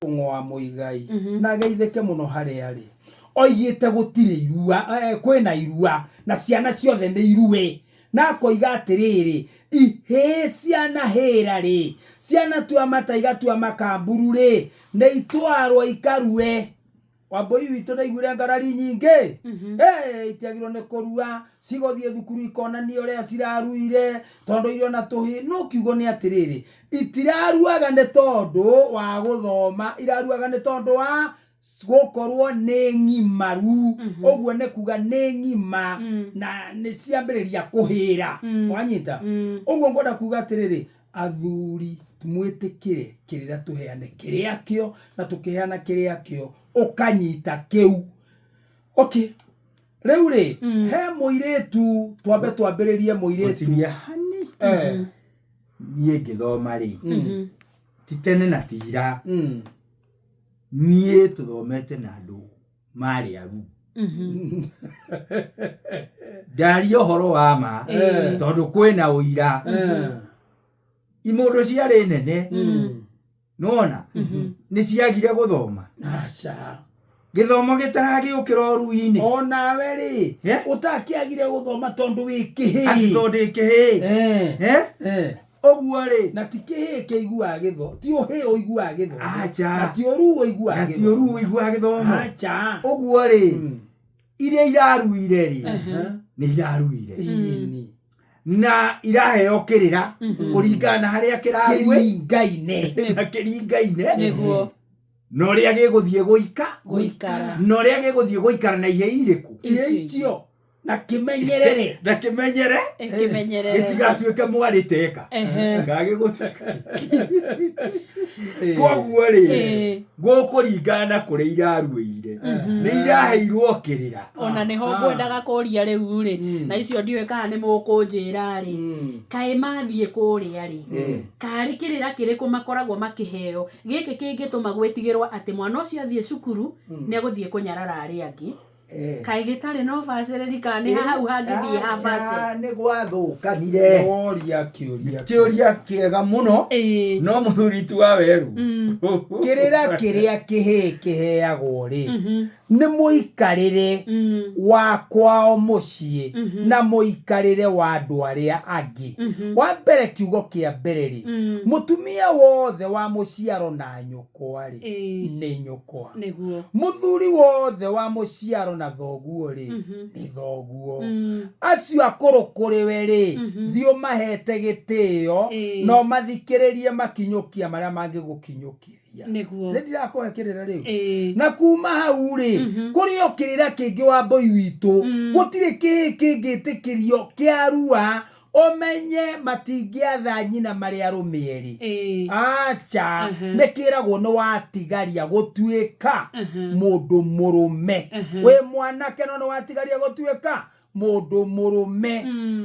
Ng'oa Mũigai na ageithĩke mũno harĩa arĩ. Oigĩte gũtirĩ irua, eh, kwĩna irua na ciana ciothe nĩ irue. Na akoiga atĩrĩrĩ, ihĩĩ cianahĩra rĩ, cianatua mata igatua makamburu rĩ, nĩ itwarwo ikarue. Wambũi witũ nĩaiguire ngarari nyingĩ. Hey, itiagirwo nĩ kũrua, cigũthiĩ thukuru ikonania ũrĩa ciraruire, tondũ irĩ ona tũhĩĩ. No kiugo nĩ atĩrĩrĩ, itiraruaga nĩ tondũ wa gũthoma, iraruaga nĩ tondũ wa gũkorwo nĩ ng'imaru. Ũguo nĩ kuga nĩ ng'ima na nĩ ciambĩrĩria kũhĩra. Wanyita? Ũguo ngwenda kuga atĩrĩrĩ, Athuri mwĩtĩkĩre kĩrĩra tũheane kĩrĩa kĩo na tũkĩheana kĩrĩa kĩo ũkanyita kĩu. Okay. Rĩu rĩ, he mũirĩtu twambe twambĩrĩrie mũirĩtu. Gũtinia hani. Niĩ ngĩthoma rĩ, ti tene na ti ira, niĩ tũthomete na andũ marĩ aru. Ndaria ũhoro wa ma tondũ kwĩna ũira. Imũndũ ciarĩ nene nona nĩ ciagire gũthoma. Aca. Gĩthomo gĩtaragĩũkĩra ũrui-inĩ. Onawe rĩ, Eh? ũtakĩagire gũthoma tondũ wĩ kĩhĩĩ. Atĩ tondũ ndĩ kĩhĩĩ. Eh. Eh? Eh. Ũguo rĩ. Na ti kĩhĩĩ kĩiguaga gĩtho, ti ũhĩĩ ũiguaga gĩthomo. Aca. Na ti ũruu ũiguaga Na ti ũruu ũiguaga gĩthomo. Aca. Ũguo rĩ, iria iraruire rĩ, nĩ iraruire. Ĩni. Na iraheo kĩrĩra kũringana na harĩa kĩrarue. Kĩringaine. Na kĩringaine. Nĩguo. Na ũrĩa gĩgũthiĩ gũika. Gũikara. Na ũrĩa gĩgũthiĩ gũikara na ihĩĩ irĩkũ. Ihĩĩ icio. Na kĩmenyerere. Na kĩmenyere. Ĩkĩmenyerere. Gĩtigatuĩke mwarĩ teka. Ehe. Gagĩgũtuĩka. Koguo rĩ, gũkũringana na kũrĩa iraruĩire. Nĩ iraheirwo kĩrĩra. Ona nĩho ngwendaga kũria rĩu rĩ, na icio ndiũĩ kana nĩ mũkũnjĩra rĩ, kaĩ mathiĩ kũrĩa rĩ, karĩ kĩrĩra kĩrĩkũ makoragwo makĩheo gĩkĩ kĩngĩtũma gwĩtigĩrwo atĩ mwana ũcio athiĩ cukuru nĩ egũthiĩ kũnyarara arĩa angĩ? Kaĩ gĩtarĩ na ũbacĩrĩri kana nĩ hau hangĩthiĩ habace? Aca, nĩ gwathũkanire. Woria kĩũria. Kĩũria kĩega mũno. No mũthuri ti wa weru. Kĩrĩra kĩrĩa kĩhĩĩ kĩheagwo rĩ, nĩ mũikarĩre wa kwao mũciĩ na mũikarĩre wa andũ arĩa angĩ. Wa mbere kiugo kĩa mbere rĩ, mũtumia wothe wa mũciaro na nyũkwa rĩ, nĩ nyũkwa. Nĩguo. Mũthuri wothe wa mũciaro na thoguo rĩ, nĩ thoguo. Acio akũrũ kũrĩ we rĩ, thiĩ ũmahete gĩtĩo na ũmathikĩrĩrie makinyũkia marĩa mangĩgũkinyũkithia. Nĩguo. Nĩ ndirakũhe kĩrĩra rĩu. Ĩĩ. Na kuma hau rĩ, kũrĩ o kĩrĩra kĩngĩ wa mbũi witũ, gũtirĩ kĩhĩĩ kĩngĩtĩkĩrio kĩarua ũmenye matingĩatha nyina marĩ arũme erĩ. Ĩĩ. Aca, nĩ kĩragwo nĩ watigaria gũtuĩka mũndũ mũrũme. Wĩ mwanake no nĩ watigaria gũtuĩka mũndũ mũrũme.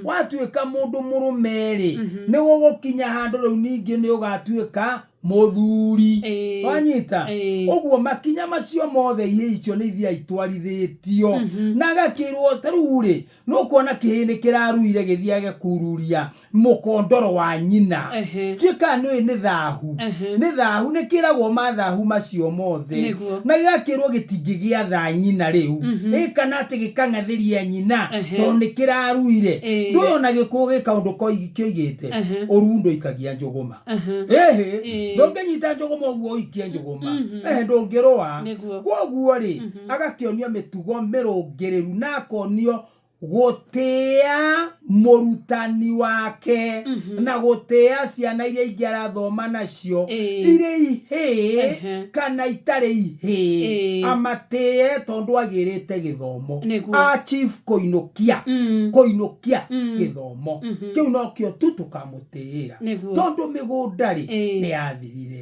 Watuĩka mũndũ mũrũme rĩ, nĩ gũgũkinya handũ rĩu ningĩ nĩ ũgatuĩka mũthuri. Ĩĩ. Wanyita? Ĩĩ. Ũguo makinya macio mothe ihĩĩ icio nĩ ithiaga itwarithĩtio. Na agakĩrwo ta rĩu rĩ, Nũkuona kĩhĩĩ nĩ kĩraruire gĩthiage kururia mũkondoro wa nyina. Ehe. Ndiũĩ kana nĩũĩ nĩ thahu. Ehe. Nĩ thahu, nĩ kĩragwo mathahu macio mothe. Nĩguo. Na gĩgakĩrwo gĩtingĩgĩatha nyina rĩu. Ĩ kana atĩ gĩkang'athĩria nyina Ehe. tondũ nĩ kĩraruire. Ĩĩ. Ndũĩ ona gĩkũyũ gĩ kaũndũ kĩoigĩte, Ehe. ũru ndũikagia njũgũma. Ehe. Ĩhĩ, Ĩĩ. ndũngĩnyita njũgũma ũguo ũikie njũgũma. Ehe, ndũngĩrũa. Nĩguo. Kwoguo rĩ, agakĩonio mĩtugo mĩrũngĩrĩru na akonio gũtĩa mũrutani wake na gũtĩa ciana iria ingĩ arathoma nacio Ĩĩ. irĩ ihĩĩ kana itarĩ ihĩĩ, amatĩe tondũ agĩrĩte gĩthomo. Nĩguo. Achieve kũinũkia kũinũkia gĩthomo kĩu nokĩo tu tũkamũtĩĩra. Nĩguo. Tondũ mĩgũnda rĩ, nĩ yathirire.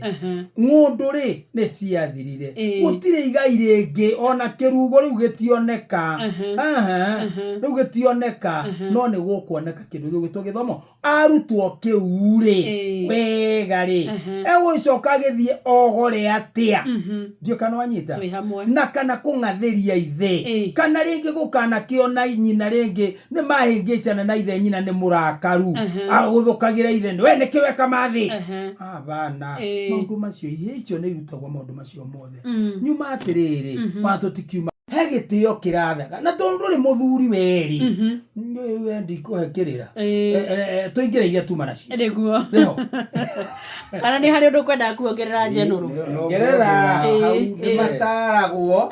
Ng'ũndũ rĩ, nĩ ciathirire. Ĩĩ. Gũtirĩ igai rĩngĩ, ona kĩrugo rĩu gĩtioneka. Ehe. Aha. Ehe. Rĩu gĩtioneka, no nĩ gũkuoneka kĩndũ gĩgwĩtwo gĩthomo. Arutwo kĩu rĩ, wega rĩ, egũcoka gĩthiĩ ogore atĩa? Ndiũ kana wanyita. Twĩ hamwe. Na kana kũng'athĩria ithe, kana rĩngĩ gũkanakĩona nyina rĩngĩ nĩ mahĩngĩcana na ithe, nyina nĩ mũrakaru, agũthũkagĩra ithe, we nĩkĩ weka mathĩ? Abana, maũndũ macio, ihĩ icio nĩ irutagwo maũndũ macio mothe. Nyuma atĩrĩrĩ, ona tũtikiuma he gĩtĩo kĩrathaga, na tondũ ndũrĩ mũthuri werĩ, we ndikũhe kĩrĩra. Tũingĩre iria tuma nacio. Nĩguo. Rĩho. Kana nĩ harĩ ũndũ ũkwendaga kuongerera, Njenũrũ? Ongerera hau. Nĩ mataragwo,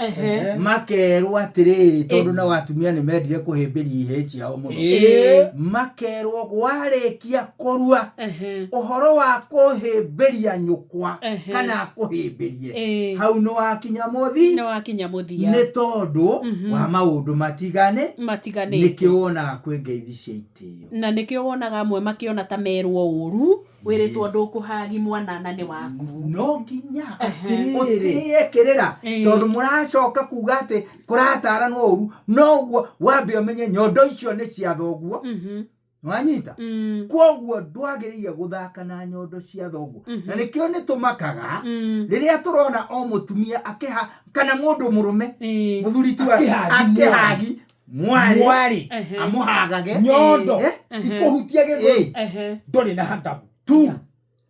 makerwo atĩrĩrĩ, tondũ nao atumia nĩ mendire kũhĩmbĩria ihĩĩ ciao mũno, makerwo warĩkia kũrua, ũhoro wa kũhĩmbĩria nyũkwa kana akũhĩmbĩrie, hau nĩ wakinya mũthi Nĩ wakinya mũthia. Nĩ tondũ wa maũndũ matigane. Matiganĩte. Nĩkĩo wonaga kwĩ ngeithi cia itĩo. Na nĩkĩo wonaga amwe makĩona ta merwo ũru, wĩrĩtwo ndũkũhagi mwana na nĩ waku. No nginya Atĩrĩrĩ. ũtĩe kĩrĩra, tondũ mũracoka kuga atĩ kũrataranwo ũru, noguo wambe ũmenye nyondo icio nĩ cia thoguo. Wanyita? Kwoguo ndwagĩrĩire gũthaka na nyondo cia thoguo, na nĩkĩo nĩ tũmakaga rĩrĩa tũrona o mũtumia akĩha kana mũndũ mũrũme, mũthuri tu akĩhagi. Akĩhagi mwarĩ. Mwarĩ. Amũhagage nyondo ikũhutia gĩthũri, ndũrĩ na handabu tu.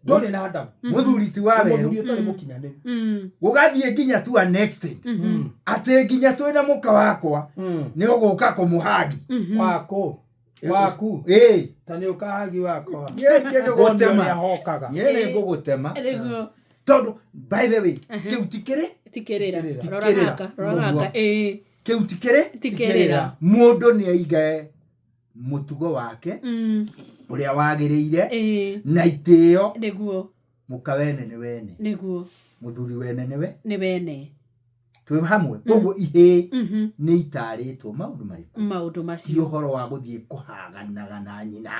Ndũrĩ na handabu. Mũthuri ti wa werũ. Mũthuri ũtarĩ mũkinyanĩru. Gũgathiĩ nginya tu a next atĩ nginya twĩna mũka wakwa nĩ ũgũka kũmũhagi. Waku waku. Ta nĩ ũkahagi wakwa. Niĩ ngĩgũgũtema. Wone ũrĩa hokaga. Niĩ nĩ ngũgũtema. Nĩguo. Tondũ by the way, kĩu ti kĩrĩ Tikĩrĩra. Tikĩrĩra. Rora gaka, rora gaka. Kĩu ti kĩrĩ. Tikĩrĩra. Mũndũ nĩ aigae mũtugo wake ũrĩa wagĩrĩire na itĩo. Mũka wene nĩ wene. Mũthuri wene nĩ we. Nĩ wene. Twĩ hamwe? Koguo ihĩĩ nĩ itarĩtwo maũndũ marĩkũ? Maũndũ Ti macio. ũhoro wa gũthiĩ kũhaganaga na nyina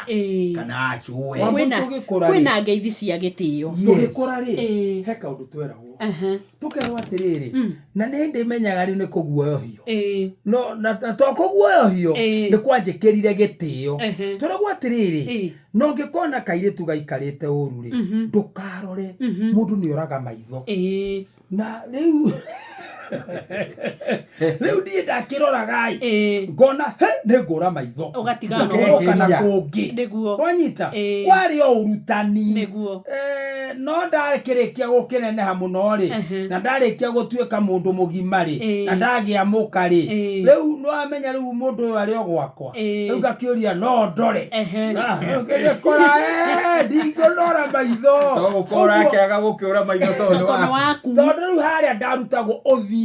kana acũe. Kwĩna Tũgĩkũra rĩ. Kwĩna ngeithi cia gĩtĩo. Tũgĩkũra rĩ, he kaũndũ tweragwo, tũkerwo atĩrĩrĩ, na nĩ ndĩmenyaga rĩu nĩ kũguoyohio, no na to kũguoyohio, nĩ kwanjĩkĩrire gĩtĩo. Tweragwo atĩrĩrĩ, no ngĩkona kairĩtu gaikarĩte ũru rĩ, ndũkarore, mũndũ nĩ oraga maitho. Na rĩu rĩu niĩ ndakĩroraga ĩ, ngona he nĩ ngũra maitho. Ũgatigana. Ngakĩroka na kũngĩ. Wanyita? Kwarĩ o ũrutani. No ndarĩkĩrĩkia gũkĩneneha mũno rĩ, na ndarĩkia gũtuĩka mũndũ mũgima rĩ, na ndagĩa mũka rĩ, rĩu nĩwamenya rĩu mũndũ ũyũ arĩ o gwakwa. Rĩu ngakĩũria no ndore. Ah, rĩu ngĩgĩkora ndingũnora maitho. Ũkorwo ũrakĩaga gũkĩũra maitho tondũ nĩ Tondũ waku. waku. Tondũ rĩu harĩa ndarutagwo ũthingu.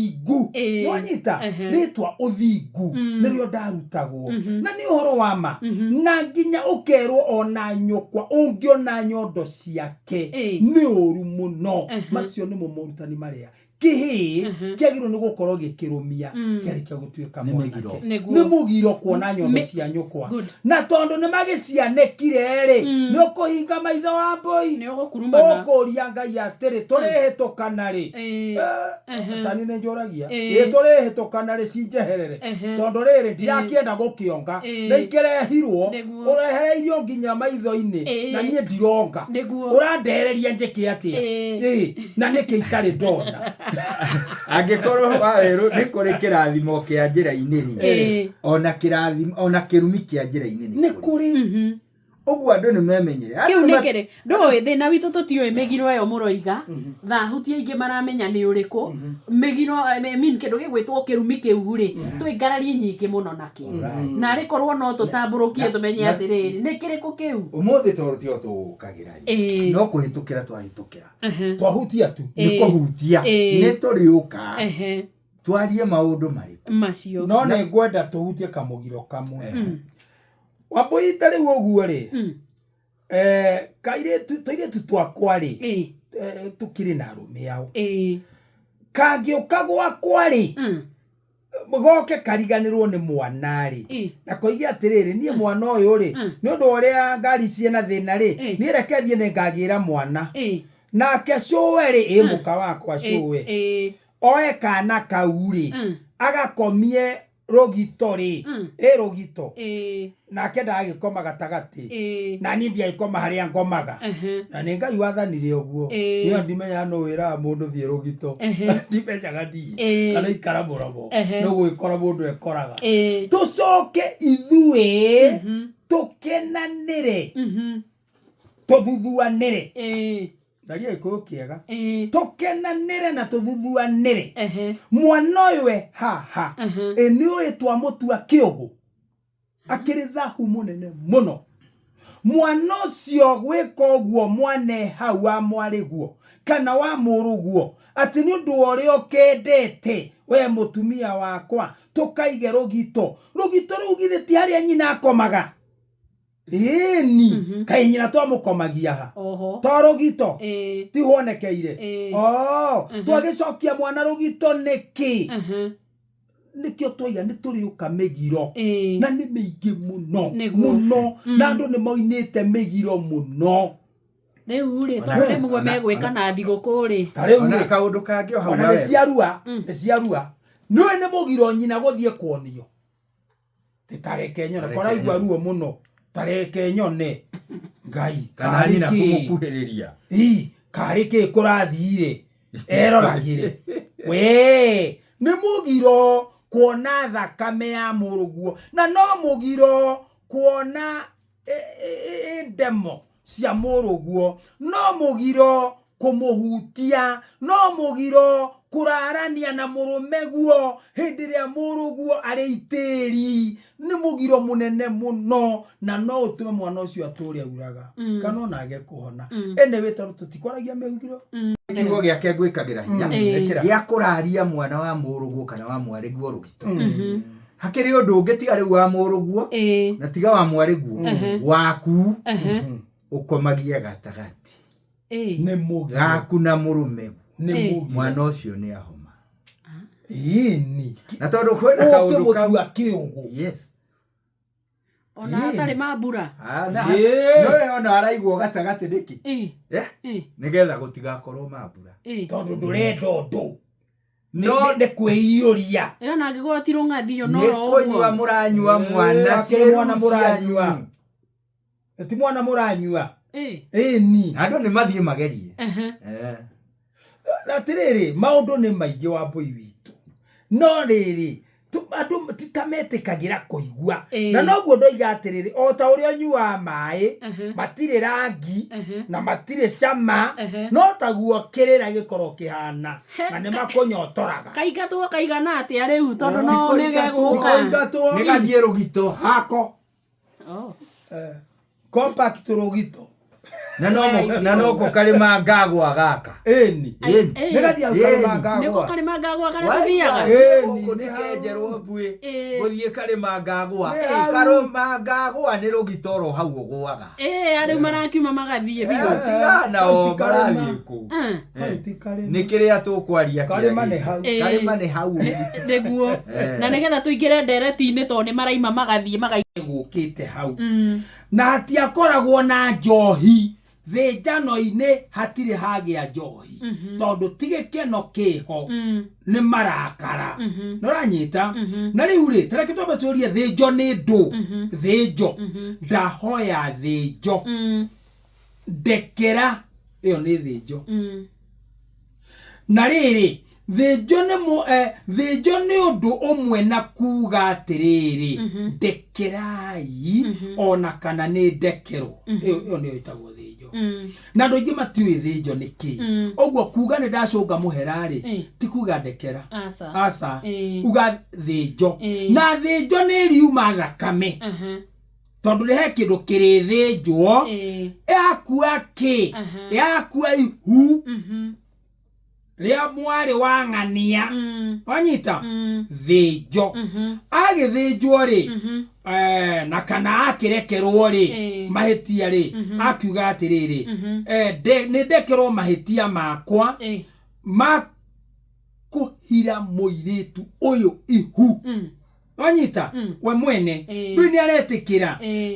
Nwanyita? Rĩtwa ũthingu nĩrĩo ndarutagwo, na nĩ ũhoro wa ma, na nginya ũkerwo ona nyũkwa ũngĩona nyondo ciake nĩ ũru mũno. Macio nĩmo morutani marĩa kĩhĩĩ kĩagĩrĩirwo nĩ gũkorwo gĩkĩrũmia kĩarĩkia gũtuĩka Nĩ mwanake. mĩgiro. Nĩ mũgiro kuona nyondo cia nyũkwa. Na tondũ nĩ magĩcianĩkire rĩ, nĩ ũkũhinga maitho wa mbũi. Nĩ ũgũkurumana. Ũkũria Ngai atĩrĩ, tũrĩhĩtũkana rĩ? Tani nĩ njũragia, ĩ tũrĩhĩtũkana rĩ cinjeherere? Tondũ rĩrĩ, ndirakĩenda gũkĩonga, nĩ ikĩrehirwo. Ũrehereirio nginya maitho-inĩ, na niĩ ndironga. Ũrandehereria njĩke atĩa? Ĩ, na nĩkĩ itarĩ ndona? Angĩkorwo wawerũ nĩ kũrĩ kĩrathimo kĩa njĩra-inĩ rĩ, ona kĩrathimo ona kĩrumi kĩa njĩra-inĩ nĩ nĩ kũrĩ. Kũrĩ. Ũguo andũ nĩ memenyere. Andũ Kĩu nĩ nĩ kĩrĩ ndũĩ thĩna witũ, tũtiũĩ mĩgiro ĩyo mũroiga. Thahu ti aingĩ maramenya nĩ ũrĩkũ mĩgiro, I mean, kĩndũ gĩgwĩtwo kĩrumi kĩu rĩ, twĩ ngarari nyingĩ mũno nakĩo, na arĩ korwo no tũtambũrũkie tũmenye atĩrĩrĩ, nĩ kĩrĩkũ kĩu. Ũmũthĩ tondũ tio tũgũkagĩra rĩ, no kũhĩtũkĩra twahĩtũkĩra. Twahutia tu. Nĩ kũhutia. Nĩ tũrĩũka twarie maũndũ marĩkũ. Macio. No nĩ ngwenda tũhutie kamũgiro kamwe, wambũi, ta rĩu ũguo rĩ, kairĩtu, tũirĩtu twakwa rĩ, tũkĩrĩ na arũme ao. Kangĩũka gwakwa rĩ, goke kariganĩrwo nĩ mwana rĩ, na koige atĩrĩrĩ, niĩ mwana ũyũ rĩ, nĩ ũndũ wa ũrĩa ngari ciĩna thĩna rĩ, niĩ reke thiĩ nĩ ngagĩra mwana. Nake cũwe rĩ, ĩ mũka wakwa cũwe, oe kana kau rĩ, agakomie. Rũgito rĩ, ĩ rũgito, nake ndagĩkoma gatagatĩ, na niĩ ndiagĩkoma harĩa ngomaga, na nĩ Ngai wathanire ũguo. Niĩ ndimenyaga nũ wĩraga mũndũ thiĩ rũgito, ndimenyaga ndiĩ kana ikara mũromo, no gũgĩkora mũndũ ekoraga. Tũcoke ithuĩ tũkenanĩre, tũthuthuanĩre, tharia gĩkũyũ kĩega, tũkenanĩre na tũthuthuanĩre. Mwana ũyũ e haha, ĩ nĩ ũĩ twamũtua kĩũgũ, akĩrĩ thahu mũnene mũno mwana ũcio. Gwĩka ũguo mwana e hau wa mwarĩguo kana wa mũrũguo, atĩ nĩ ũndũ wa ũrĩa ũkendete we mũtumia wakwa, tũkaige rũgito. Rũgito rũu githĩ ti harĩa nyina akomaga? Ĩni, kaĩ nyina twamũkomagia ha? Oho. To rũgito? Ti huonekeire? Oh, twagĩcokia mwana rũgito nĩkĩ? Nĩkĩo twaiga nĩ tũrĩũka mĩgiro, na nĩ mĩingĩ mũno. Mũno, na andũ nĩ moinĩte mĩgiro mũno. Rĩu rĩ, tondũ nĩ mũguo megwĩka na thigũkũ rĩ. Ta rĩu Ona rĩ, kaũndũ kangĩ o hau ona nĩ wawega. ciarua, nĩ ciarua. Nĩũĩ nĩ mũgiro nyina gũthiĩ kuonio Ti tareke nyone. Tareke Koraigua nyone. ruo mũno, tareke nyone Ngai. Kana Karĩ nyina kĩ? kũmũkuhĩrĩria. Ii, karĩ kĩ kũrathire eroragĩre we? Nĩ mũgiro kuona thakame ya mũrũguo, na no mũgiro kuona ndemo cia mũrũguo, no mũgiro kũmũhutia, no mũgiro kũrarania na mũrũme guo hĩndĩ ĩrĩa mũrũguo arĩ itĩri. Nĩ mũgiro mũnene mũno, na no ũtũme mwana ũcio atũre auraga, kana ona age kũhona. Anyway, tondũ tũtikwaragia mĩgiro. Kiugo gĩake ngwĩkagĩra hinya, Ĩkĩra. gĩa kũraria mwana wa mũrũguo kana wa mwarĩguo rũgito. Hakĩrĩ ũndũ ũngĩ tiga rĩu wa mũrũguo na tiga wa mwarĩguo waku, ũkomagie gatagatĩ Nĩ mũgiro. Gaku na mũrũme. Nĩ mũgiro. Mwana ũcio nĩ ahoma. Ĩni. Na tondũ kwĩna kaũndũ kau. Ũkĩmũtua kĩũgũ. Yes. Ona hatarĩ mambura. Ah, nowe ona araigwo gatagatĩ nĩkĩ? Eh? Nĩgetha gũtigakorwo mambura. Tondũ ndũrenda ũndũ. No- Nĩ kwĩiyũria. Ĩyo na angĩkorwo ti rũng'athio no Nĩ ro kũnyua ũguo. mũranyua mwana. Akĩrĩ mwana ciĩru mũranyua. cianyu. Ti mwana mũranyua. Ĩni. Na andũ nĩ mathiĩ magerie. Na atĩrĩrĩ, maũndũ nĩ maingĩ wa mbũi witũ, no rĩrĩ, andũ ti ta metĩkagĩra kũigua. Na noguo ndoiga atĩrĩrĩ, o ta ũrĩa ũnyuaga maĩ matirĩ rangi na matirĩ cama, no taguo kĩrĩra gĩkorwo kĩhana na nĩ makũnyotoraga. Kaingatwo kaigana atĩa rĩu, tondũ no Ti nĩgegũka? Tikoingatwo. Nĩ gathiĩ rũgito. Hako. Oh. Compact rũgito. Na noko karĩma ngagwa gaka. Ĩni. Ĩni. Nĩ gathiĩ hau karĩma Nĩko ngagwa. karĩma ngagwa karĩa tũthiaga. Ĩni, Gũkũ nĩ nĩ hau. kenjerwo mbuĩ. Ĩĩ. Gũthiĩ karĩma ngagwa. Nĩ hau. Karũma ngagwa nĩ rũgito oro hau ũgũaga. Arĩu marakiuma magathiĩ biũ. Tiga nao Hau ti karĩma. marathiĩ kũ. Hau ti karĩma. Nĩ kĩrĩa tũkwaria. Karĩma nĩ hau. Karĩma nĩ hau. Nĩguo. Na nĩgetha tũingĩre ndereti-inĩ, tondũ nĩ maraima magathiĩ magai. Gũkĩte hau na hatiakoragwo na njohi thĩnjano-inĩ, hatirĩ hagĩa njohi, tondũ ti gĩkeno kĩho, nĩ marakara. Nĩũranyita? Na rĩu rĩ, tareke twambe tũrie, thĩnjo nĩ ndũ? Thĩnjo, ndahoya thĩnjo, ndekera, ĩyo nĩ thĩnjo. Na rĩrĩ, thĩnjo nĩ thĩnjo nĩ ũndũ ũmwe na kuga atĩrĩrĩ, ndekerai, ona kana nĩ ndekerwo. Ĩyo nĩyo ĩtagwo thĩnjo. Na andũ aingĩ matiũĩ thĩnjo nĩ kĩ. Ũguo kuga nĩ ndacũnga mũhera-rĩ, ti kuga ndekera. Aca. Aca. Uga thĩnjo. Na thĩnjo nĩ riuma thakame, tondũ nĩ he kĩndũ kĩrĩthĩnjwo. Yakua kĩ? Yakua ihu rĩa mwarĩ wa ng'ania. Wanyita? Thĩnjo. Agĩthĩnjwo rĩ, na kana akĩrekerwo rĩ, mahĩtia rĩ, akiuga atĩrĩrĩ, nĩ ndekerwo mahĩtia makwa ma kũhira mũirĩtu ũyũ ihu. Wanyita we mwene rĩu nĩ aretĩkĩra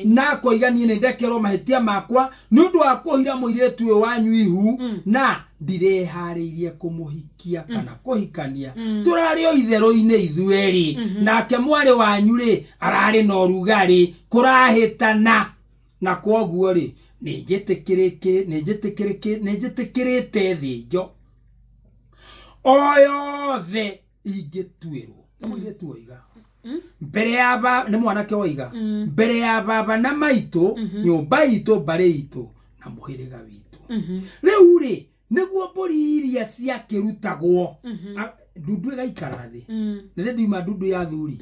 na akoiga niĩ nĩ ndekerwo mahĩtia makwa nĩ ũndũ wa kũhira mũirĩtu ũyũ wanyu ihu na ndireharĩirie kũmũhikia kana kũhikania tũrarĩ o itherũ-inĩ ithuerĩ nake mwarĩ wanyu rĩ ararĩ na ũrugarĩ kũrahĩtana na kwoguo rĩ nĩ njĩtĩkĩrĩkĩ nĩ njĩtĩkĩrĩkĩ nĩ njĩtĩkĩrĩte thĩnjo o yothe ingĩtuĩrwo nĩ mũirĩtu oiga mbere ya ba nĩ mwanake oiga mbere ya baba na maitũ nyũmba itũ mbarĩ itũ na mũhĩrĩga witũ rĩu rĩ nĩguo mbũri iria ciakĩrutagwo ndundu ĩgaikara thĩ nĩ ndiuma ndundu ya thuri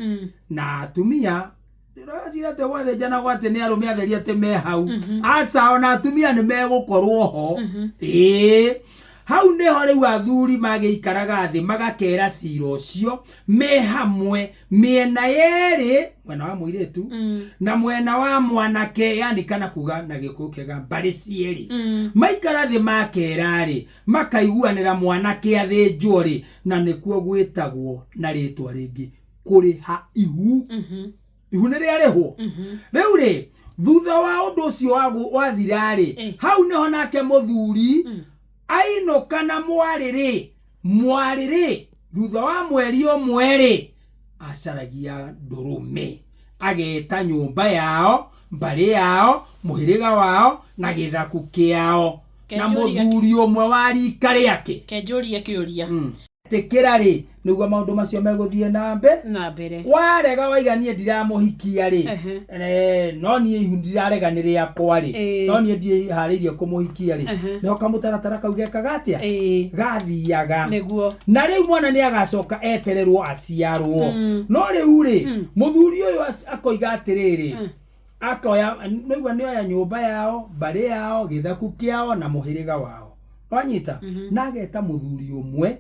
na atumia ndĩreciria atĩ gwathĩnjanagwo atĩ nĩ arũme atheri atĩ me hau aca ona atumia nĩ megũkorwo ho ĩĩ hau nĩho rĩu athuri magĩikaraga thĩ magakera cira ũcio me hamwe mĩena yerĩ mwena wa mũirĩtu na mwena wa mwanake yani kana kuga na gĩkũyũ kĩega mbarĩ cierĩ maikara thĩ makera rĩ makaiguanĩra mwanake athĩnjwo rĩ na nĩkuo gwĩtagwo na rĩtwa rĩngĩ kũrĩha ihu ihu nĩ rĩarĩhwo rĩu rĩ thutha wa ũndũ ũcio wathira rĩ hau nĩho nake mũthuri ainũka na mwarĩ rĩ mwarĩ rĩ thutha wa mweri ũmwe rĩ acaragia ndũrũme ageta nyũmba yao mbarĩ yao mũhĩrĩga wao na gĩthaku kĩao na mũthuri ũmwe wa rika rĩake Kenjũrie kĩũria. Tĩkĩra rĩ nĩguo maũndũ macio megũthiĩ na na mbere warega waiga niĩ ndiramũhikia rĩ no niĩ ihu ndirarega nĩ rĩakwa rĩ no niĩ ndiĩharĩirie kũmũhikia rĩ nĩho kamũtaratara kau gekaga atĩa gathiaga nĩguo na rĩu mwana nĩ agacoka etererwo aciarwo no rĩu rĩ mũthuri ũyũ akoiga atĩrĩrĩ akoya nĩigua nĩoya nyũmba yao mbarĩ yao gĩthaku kĩao na mũhĩrĩga wao wanyita na ageta mũthuri ũmwe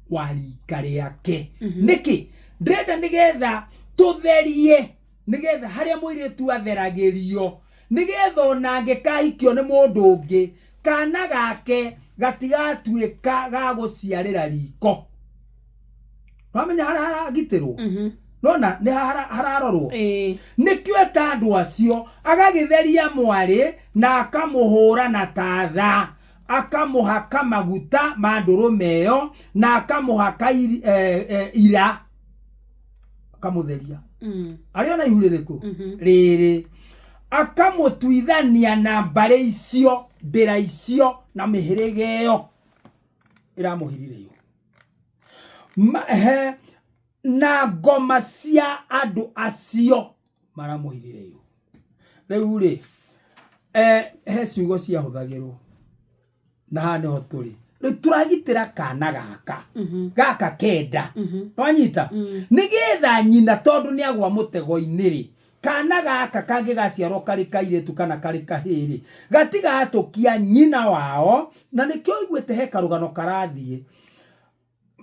wa rika rĩake nĩkĩ ndĩrenda nĩgetha tũtherie nĩgetha harĩa mũirĩtu atheragĩrio nĩgetha ona angĩkahikio nĩ mũndũ ũngĩ kana gake gatigatuĩka ga gũciarĩra riko wamenya harĩa haragitĩrwo nona nĩ hararorwo nĩkĩo eta andũ acio agagĩtheria mwarĩ na akamũhũra na tatha akamũhaka maguta ma ndũrũme ĩyo na akamũhaka ira akamũtheria arĩ ona ihu rĩrĩkũ rĩrĩ akamũtuithania na mbarĩ icio ndĩra icio na mĩhĩrĩga ĩyo ĩramũhirire ihu na ngoma cia andũ acio maramũhirire ihu rĩu rĩ he ciugo ciahũthagĩrwo na haha nĩho tũrĩ rĩu tũragitĩra kana gaka gaka kenda wanyita nĩgetha nyina tondũ nĩ agwa mũtego-inĩ rĩ kana gaka kangĩgaciarwo karĩ kairĩtu kana karĩ kahĩĩ rĩ gatigatũkia nyina wao na nĩkĩo ũiguĩte he karũgano karathiĩ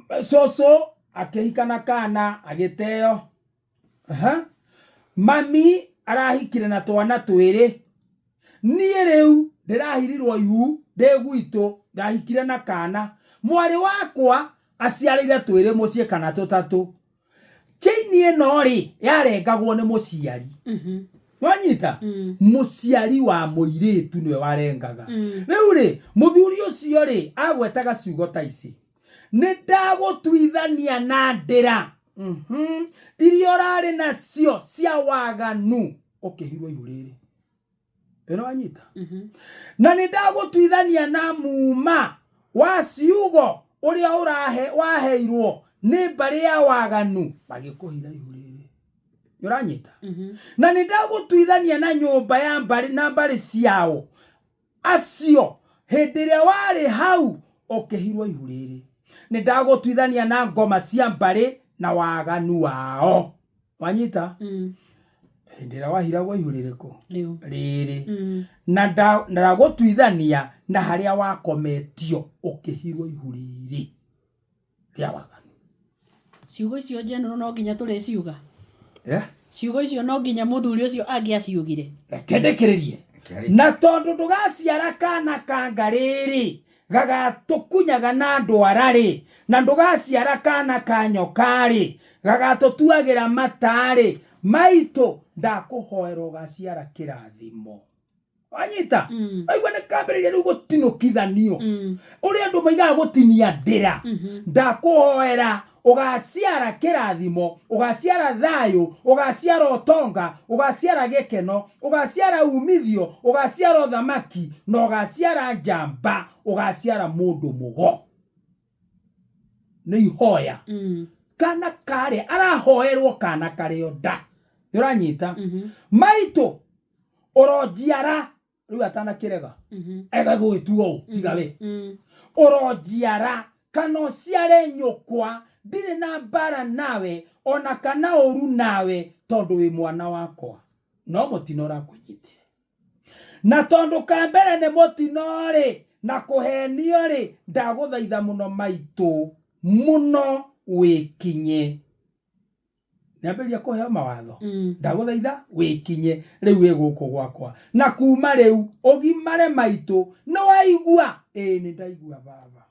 cũcũ akĩhika na kana agĩteo mami arahikire na twana twĩrĩ niĩ rĩu ndĩrahirirwo ihu ndĩ gwitũ ndahikire na kana mwarĩ wakwa aciarĩire twĩrĩ mũciĩ kana tũtatũ chain ĩno rĩ yarengagwo nĩ mũciari wanyita mũciari wa mũirĩtu nĩwe warengaga rĩu rĩ mũthuri ũcio rĩ agwetaga ciugo ta ici nĩ ndagũtuithania na ndĩra iria ũrarĩ nacio cia waganu ũkĩhirwo ihu rĩrĩ ĩno wanyita na nĩ ndagũtuithania na muma wa ciugo ũrĩa waheirwo nĩ mbarĩ ya waganu magĩkũhira ihu rĩrĩ ũranyita na nĩ ndagũtuithania na nyũmba ya mbarĩ na mbarĩ ciao acio hĩndĩ ĩrĩa warĩ hau ũkĩhirwo ihu rĩrĩ nĩ ndagũtuithania na ngoma cia mbarĩ na waganu wao wanyita hĩndĩ ĩrĩa wahiragwo ihu rĩrĩkũ rĩrĩ na ndagũtuithania na harĩa wakometio ũkĩhirwo ihu rĩrĩ rĩa waganu ciugo icio general no nginya tũrĩciuga ciugo icio no nginya mũthuri ũcio angĩaciugire reke ndĩkĩrĩrie na tondũ ndũgaciara kana kanga rĩrĩ Gagatũkunyaga na ndwara-rĩ, na ndũgaciara kana ka nyoka-rĩ, gagatũtuagĩra mata-rĩ, maitũ, ndakũhoera ũgaciara kĩrathimo. Wanyita? Waigua nĩ kambĩrĩria rĩu gũtinũkithanio. Ũrĩa andũ maigaga gũtinia ndĩra. Ndakũhoera ũgaciara kĩrathimo, ũgaciara thayũ, ũgaciara ũtonga, ũgaciara gĩkeno, ũgaciara umithio, ũgaciara ũthamaki, na ũgaciara njamba, ũgaciara mũndũ mũgo. Nĩ ihoya. Kana karĩa arahoerwo kana karĩo nda. Nĩ ũranyita? Maitũ ũronjiara rĩu atanakĩrega ega gũgĩtua ũũ tiga we ũronjiara kana ũciare nyũkwa ndirĩ na mbara nawe ona kana ũru nawe tondũ wĩ mwana wakwa no mũtino ũrakũnyitire na tondũ ka mbere nĩ mũtino rĩ na kũhenio rĩ ndagũthaitha mũno maitũ mũno wĩkinye nĩambĩrĩria kũheo mawatho ndagũthaitha wĩkinye rĩu wĩ gũkũ gwakwa na kuma rĩu ũgimare maitũ nĩ waigua ĩĩ nĩ ndaigua baba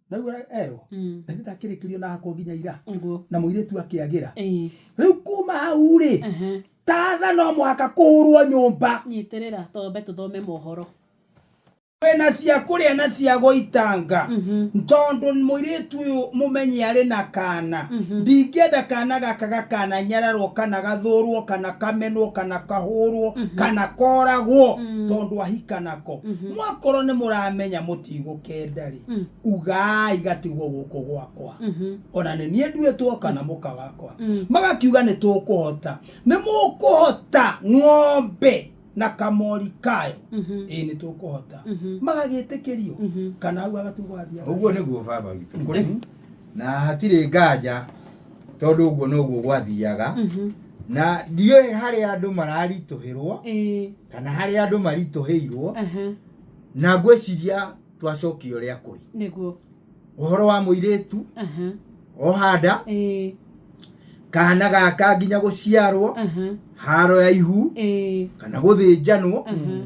naigua erwo na ithe ndakĩrĩkĩrio na hakwo nginya ira Ũguo. na mũirĩtu akĩagĩra Ĩĩ. rĩu kuma hau rĩ Ehe. tatha no mũhaka kũhũrwo nyũmba Nyitĩrĩra twambe tũthome mohoro. Wĩna cia kũrĩa na cia gũitanga tondũ mũirĩtu ũyũ mũmenye arĩ na kana ndingĩenda kana gaka gakananyararwo kana gathũrwo kana kamenwo kana kahũrwo kana koragwo tondũ ahika nako mwakorwo nĩ mũramenya mũtigũkenda rĩ ugai gatigwo gũkũ gwakwa ona nĩ niĩ nduĩtwo kana mũka wakwa magakiuga nĩ tũkũhota nĩ mũkũhota ng'ombe na kamori kayo ĩĩ nĩ tũkũhota magagĩtĩkĩrio kana hau agatigwo athiaga Ũguo nĩguo baba witũ kũrĩ na hatirĩ nganja tondũ ũguo noguo gwathiaga na ndiũĩ harĩa andũ mararitũhĩrwo Ĩĩ. kana harĩa andũ maritũhĩirwo Ehe. na ngwĩciria twacokia ũrĩa kũrĩ Nĩguo. ũhoro wa mũirĩtu Ehe. ohanda Ĩĩ. kana gaka nginya gũciarwo Ehe. haro ya ihu Ĩĩ. kana gũthĩnjanwo Ehe.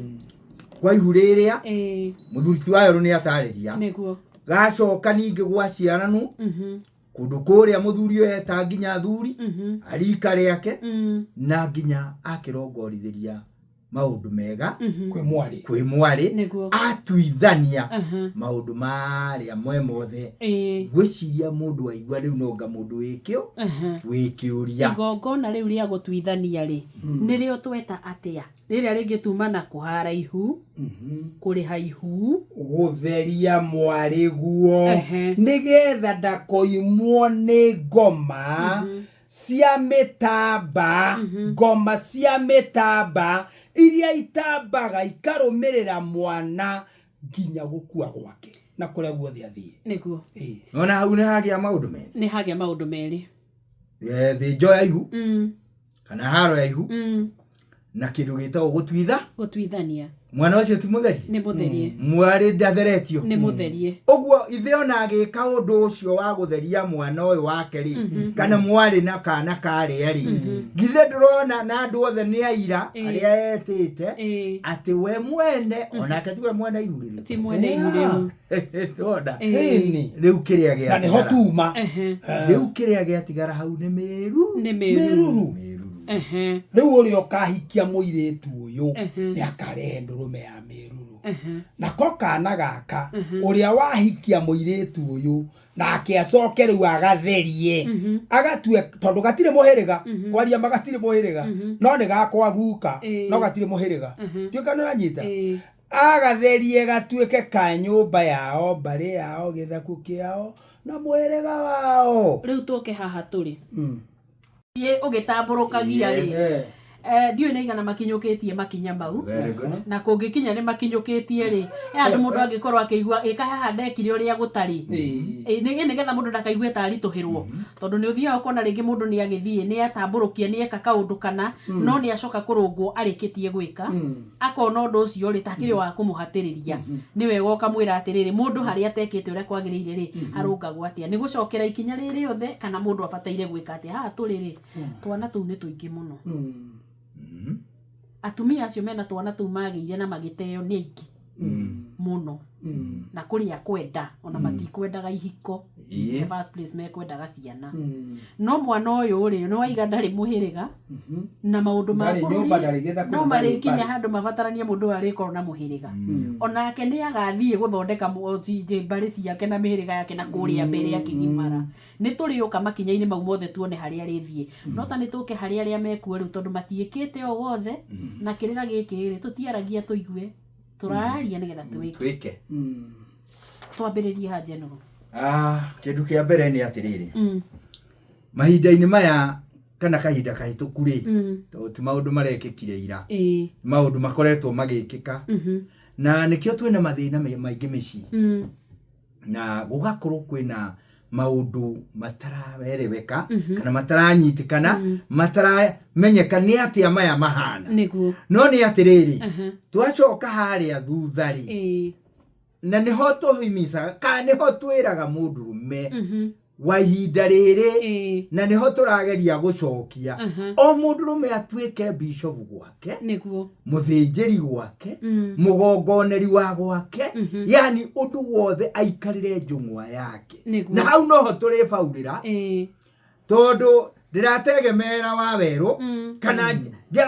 kwa ihu rĩrĩa Ĩĩ. mũthuri ti wayo nĩ atarĩria Nĩguo. gacoka ningĩ gwaciaranwo kũndũ kũrĩa mũthuri ũyũ eta nginya athuri arika rĩake na nginya akĩrongorithĩria maũndũ mega kwĩ mwarĩ kwĩ mwarĩ Nĩguo. atuithania Aha. maũndũ marĩa mwe mothe Ĩĩ. ngwĩciria mũndũ aigua rĩu nonga mũndũ wĩkĩo Aha. wĩkĩũria Igongona rĩu rĩa gũtuithania rĩ nĩrĩo tweta atĩa rĩrĩa rĩngĩ tuma na kũhara ihu kũrĩha ihu gũtheria mwarĩ guo Ehe. nĩgetha ndakoimwo nĩ ngoma cia mĩtamba ngoma cia mĩtamba iria itambaga ikarũmĩrĩra mwana nginya gũkua gwake na kũrĩa guothe athiĩ Nĩguo. Ĩĩ. Nona hau nĩ hagĩa maũndũ merĩ Nĩ hagĩa maũndũ merĩ. Thĩnjo ya ihu kana haro ya ihu na kĩndũ gĩtagwo gũtuitha Gũtuithania. Mwana ũcio ti mũtherie Nĩ mũtherie. Mwarĩ ndatheretio Nĩ mũtherie. Ũguo ithe ona agĩka ũndũ ũcio wa gũtheria mwana ũyũ wake rĩ kana mwarĩ na kana karĩa rĩ githĩ ndũrona na andũ othe nĩ aira arĩa etĩte atĩ we mwene onake tiwe mwene ihu rĩrĩ Ti mwene ihu rĩu. Ndona Ĩni. rĩu kĩrĩa Na nĩho gĩatigara tuma Ehe. rĩu kĩrĩa gĩatigara hau nĩ mĩru Nĩ mĩruru. mĩruru mĩruru Ehe. Rĩu ũrĩa ũkahikia mũirĩtu ũyũ Ehe. nĩ akarehe ndũrũme ya mĩruru Ehe. nako kana gaka ũrĩa wahikia mũirĩtu ũyũ nake acoke rĩu agatherie agatue tondũ gatirĩ mũhĩrĩga kwaria ma gatirĩ mũhĩrĩga no nĩ gakwa guka Ĩĩ. no gatirĩ mũhĩrĩga ndiũĩ kana nĩũranyita Ĩĩ. agatherie gatuĩke ka nyũmba yao mbarĩ yao gĩthaku kĩao na mũhĩrĩga wao Rĩu tũke haha tũrĩ. Thiĩ ũgĩtambũrũkagia rĩ Eh. Ndiũĩ nĩ igana makinyũkĩtie makinya mau Very good. Na kũngĩkinya nĩ makinyũkĩtie rĩ he andũ mũndũ angĩkorwo akĩigua ĩka haha ndekire ũrĩa gũtarĩ Ĩĩ. Nĩgetha mũndũ ndakaigue ta aritũhĩrwo tondũ nĩ ũthiaga ũkona rĩngĩ mũndũ nĩ agĩthiĩ nĩ atambũrũkia nĩ eka kaũndũ kana no nĩ acoka kũrũngwo arĩkĩtie gwĩka akona ũndũ ũcio rĩ takĩrĩ wa kũmũhatĩrĩria nĩ wega ũkamwĩra atĩrĩrĩ mũndũ harĩa atekĩte ũrĩa kwagĩrĩire rĩ arũngagwo atĩa nĩ gũcokera ikinya rĩrĩ rĩothe kana mũndũ abataire gwĩka atĩa haha tũrĩ rĩ twana tũu nĩ tũingĩ mũno atumia acio mena twana tũu magĩire na magĩteo nĩ aingĩ Mũno. Na kũrĩa kwenda ona matikwendaga ihiko in the first place, mekwendaga ciana. No mwana ũyũ rĩ, nĩ waiga ndarĩ mũhĩrĩga na maũndũ ma Ndarĩ nyũmba, bũrũri ndarĩ gĩthaku, no na ndarĩ marĩkinya mbarĩ. Handũ mabataranie mũndũ ũyũ arĩkorwo na mũhĩrĩga, onake nĩ agathiĩ gũthondeka mbarĩ ciake na mĩhĩrĩga yake na kũrĩa mbere akĩgimara. Nĩ tũrĩũka makinya-inĩ mau mothe tuone harĩa arĩthiĩ, no ta nĩ tũke harĩ arĩa mekuo rĩu, tondũ matiĩkĩte o wothe na kĩrĩra gĩkĩ rĩ, tũtiaragia tũigue, tũraria nĩgetha twĩke. Twĩke. Twambĩrĩrie ha, General? Ah, kĩndũ kĩa mbere nĩ atĩrĩrĩ, mahinda-inĩ maya kana kahinda kahĩtũku rĩ, tondũ ti maũndũ marekĩkire ira, maũndũ makoretwo magĩkĩka, na nĩkĩo twĩna mathĩna maingĩ mĩciĩ, na gũgakorwo kwĩna maũndũ mataraereweka kana mataranyitĩkana, mataramenyeka nĩ atĩa maya mahana. No nĩ atĩrĩrĩ, twacoka harĩa thutha rĩ, na nĩho tũhimicaga kana nĩho twĩraga mũndũrũme wa ihinda rĩrĩ, na nĩho tũrageria gũcokia o mũndũrũme atuĩke bishop gwake, mũthĩnjĩri gwake, mũgongoneri wa gwake, yani ũndũ wothe aikarĩre njũng'wa yake. Na hau noho tũrĩbaurĩra, tondũ ndĩrategemera wa werũ kana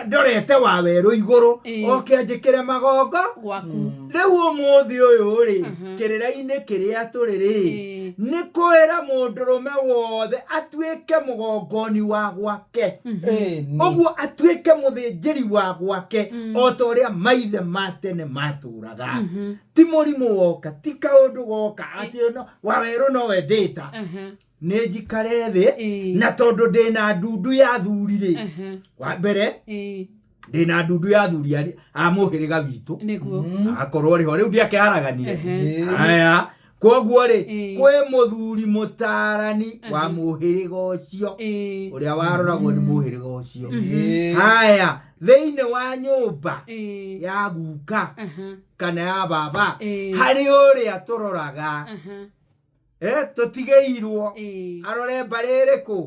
ndorete wa werũ igũrũ oke anjĩkĩre magongo. Gwaku. Rĩu ũmũthĩ ũyũ rĩ, kĩrĩra-inĩ kĩrĩa tũrĩ rĩ, nĩ kwĩra mũndũrũme wothe atuĩke mũgongoni wa gwake, ũguo atuĩke mũthĩnjĩri wa gwake, o ta ũrĩa maithe ma tene matũraga. Ti mũrimũ woka, ti kaũndũ goka atĩ no wa werũ nowe ndĩta, nĩ njikare thĩ. Na tondũ ndĩna ndundu ya thuri rĩ, wa mbere ndĩna ndundu ya thuri a mũhĩrĩga witũ, akorwo rĩho rĩu ndiakĩharaganire. Aya, koguo rĩ, kwĩ mũthuri mũtarani wa mũhĩrĩga ũcio, ũrĩa waroragwo nĩ mũhĩrĩga ũcio. Haya, thĩinĩ wa nyũmba ya guka kana ya baba, harĩ ũrĩa tũroraga, tũtigĩirwo arore mbarĩ ĩrĩkũ,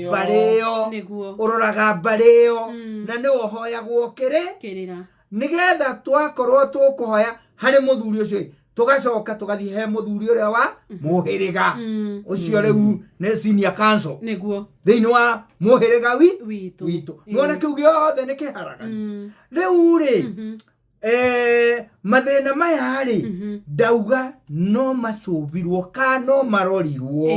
mbarĩ ĩyo ũroraga mbarĩ ĩyo, na nĩwe ũhoyagwo kĩrĩ Kĩrĩra. Nĩgetha twakorwo tũkũhoya harĩ mũthuri ũcio, tũgacoka tũgathiĩ he mũthuri ũrĩa wa mũhĩrĩga ũcio, rĩu nĩ senior council thĩinĩ wa mũhĩrĩga wi witũ. Witũ. Nĩwona kĩu gĩothe nĩ kĩharagani. Rĩu rĩ, mathĩna maya rĩ, ndauga no macũbirwo kana no marorirwo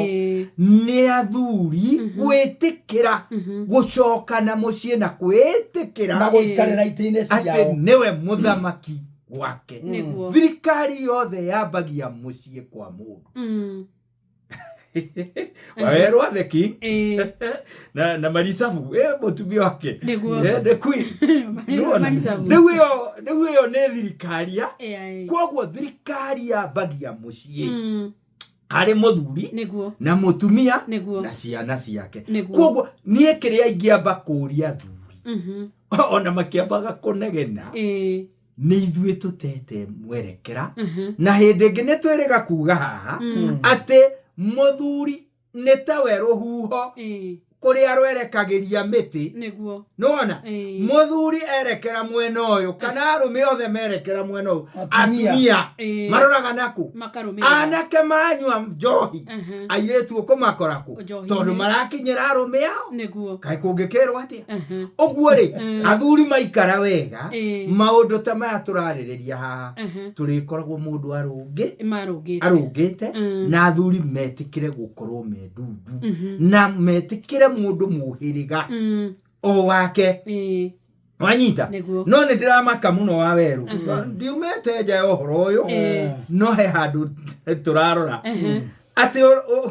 nĩ athuri gwĩtĩkĩra gũcoka na mũciĩ na kwĩtĩkĩra na gũikarĩra itĩ-inĩ atĩ ciao nĩwe mũthamaki gwake. Thirikari yothe yambagia mũciĩ kwa mũndũ. Wawerwo the king na maricabu mũtumia wake. The queen. Nĩwona? Maricabu. Rĩu ĩyo nĩ thirikari ya koguo thirikari yambagia mũciĩ harĩ mũthuri na mũtumia na ciana ciake. Koguo niĩ kĩrĩa ingĩamba kũria thuri, ona makĩambaga kũnegena, nĩ ithuĩ tũtete mwerekera. Na hĩndĩ ĩngĩ nĩ twĩrĩga kuga haha atĩ mũthuri nĩ tawe rũhuho kũrĩa rwerekagĩria mĩtĩ. Nĩwona? Mũthuri erekera mwena ũyũ, kana arũme othe merekera mwena ũyũ, Atumia. Atumia maroraga nakũ? Makarũmĩrĩra. Anake manyua njohi, airĩtu ũkũmakora kũ? Njohi-inĩ. Tondũ marakinyĩra arũme ao. Kaĩ kũngĩkĩrwo atĩa? Ũguo rĩ, athuri maikara wega, maũndũ ta maya tũrarĩrĩria haha, tũrĩkoragwo mũndũ arũngĩ Marũngĩte. Arũngĩte. Na athuri metĩkĩre gũkorwo me ndundu na metĩkĩre mũndũ mũhĩrĩga o wake. Wanyita? No nĩ ndĩramaka mũno wa werũ, ndiumĩte nja ya ũhoro ũyũ, no he handũ tũrarora atĩ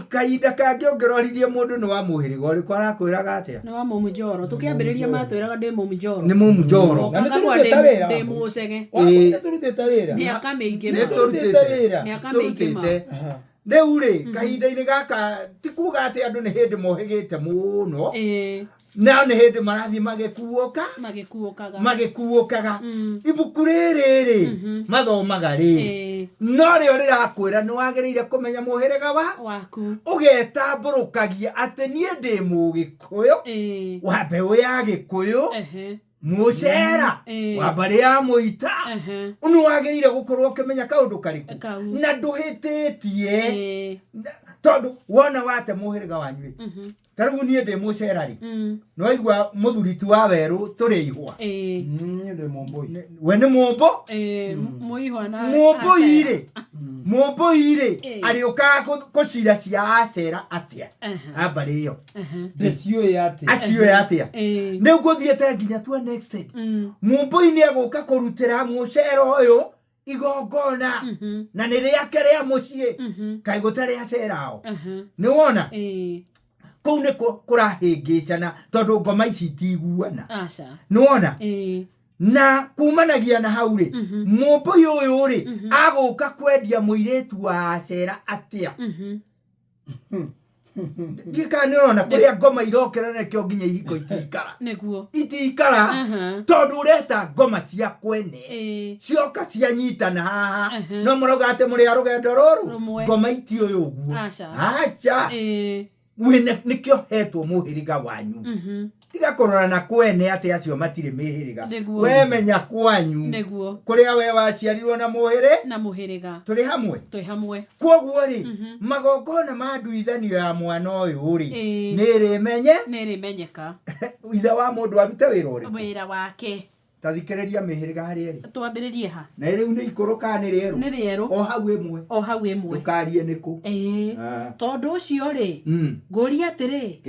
kahinda kangĩ ũngĩroririe mũndũ nĩ wa mũhĩrĩga ũrĩkũ, arakwĩraga atĩa? Nĩ wa mũmũnjoro. Tũkĩambĩrĩria matwĩraga ndĩ mũmũnjoro. Nĩ mũmũnjoro. Na nĩ tũrutĩte wĩra. Ndĩ mũcege. Nĩ tũrutĩte wĩra. Mĩaka mĩingĩ Nĩ ma. Tũrutĩte wĩra. Mĩaka mĩingĩ ma. Tũrutĩte. Rĩu rĩ, kahinda-inĩ gaka ti kuga atĩ andũ nĩ hĩndĩ mohĩgĩte mũno, no nĩ hĩndĩ marathiĩ magĩkuũka. Magĩkuũkaga. Magĩkuũkaga. Ibuku rĩrĩ rĩ mathomaga rĩ, no rĩo rĩrakwĩra nĩ wagĩrĩire kũmenya mũhĩrĩga wa waku, ũgetambũrũkagia atĩ niĩ ndĩ mũgĩkũyũ wa mbeũ ya gĩkũyũ. Mũcera wa mbarĩ ya Mũita, nĩ wagĩrĩire gũkorwo ũkĩmenya kaũndũ karĩkũ Kau. Na ndũhĩtĩtie. Tondũ wona wate mũhĩrĩga wanyu rĩ, ta rĩu niĩ ndĩ mũcera rĩ, nĩwaigua mũthuri ti wa werũ tũrĩ ihwa. Niĩ ndĩ Mũmbũi. We nĩ mũmbũ. Mũihwa na Mũmbũi rĩ, mũmbũi rĩ, arĩũkaga kũcira cia acera atĩa a mbarĩ ĩyo? Ndĩciũĩ atĩ Aciũĩ atĩa? Nĩ ngũthiĩte nginya to an extent, mũmbũi nĩ egũka kũrutĩra mũcera ũyũ igongona na nĩ rĩake rĩa mũciĩ, kaĩ gũtarĩ acerao? Nĩ wona kũu nĩ kũrahĩngĩcana tondũ ngoma ici itiguana. Aca. Nĩ wona? Na kumanagia na hau rĩ, mũmbũi ũyũ rĩ, agũka kwendia mũirĩtu wa acera atĩa? Ndiĩ kana nĩ ũrona kũrĩa ngoma irokera, nakĩo nginya ihiko itiikara. Itiikara tondũ ũreta ngoma cia kwene cioka cianyitana haha. No mũrauga atĩ mũrĩ a rũgendo rũrũ. Rũmwe. Ngoma itiũĩ ũguo. Aca. Aca. Wĩna nĩkĩo hetwo mũhĩrĩga wanyu. Tiga kũrora na kwene atĩ acio matirĩ mĩhĩrĩga. We menya kwanyu, kũrĩa we waciarirwo na mũhĩrĩ na mũhĩrĩga. Tũrĩ hamwe? Twĩ hamwe. Kwoguo rĩ, magongona ma nduithanio ya mwana ũyũ rĩ, nĩ ĩrĩmenye Nĩ ĩrĩmenyeka. Ithe wa mũndũ arute wĩra ũrĩkũ? Wĩra wake. Ta thikĩrĩria mĩhĩrĩga harĩa ĩrĩ. Twambĩrĩrie ha? Na rĩu nĩ ikũrũ kana nĩ rĩerũ? Nĩ rĩerũ. O hau ĩmwe. O hau ĩmwe. Ndũkarie nĩkũ. Ah. Tondũ ũcio rĩ, ngũria atĩrĩ,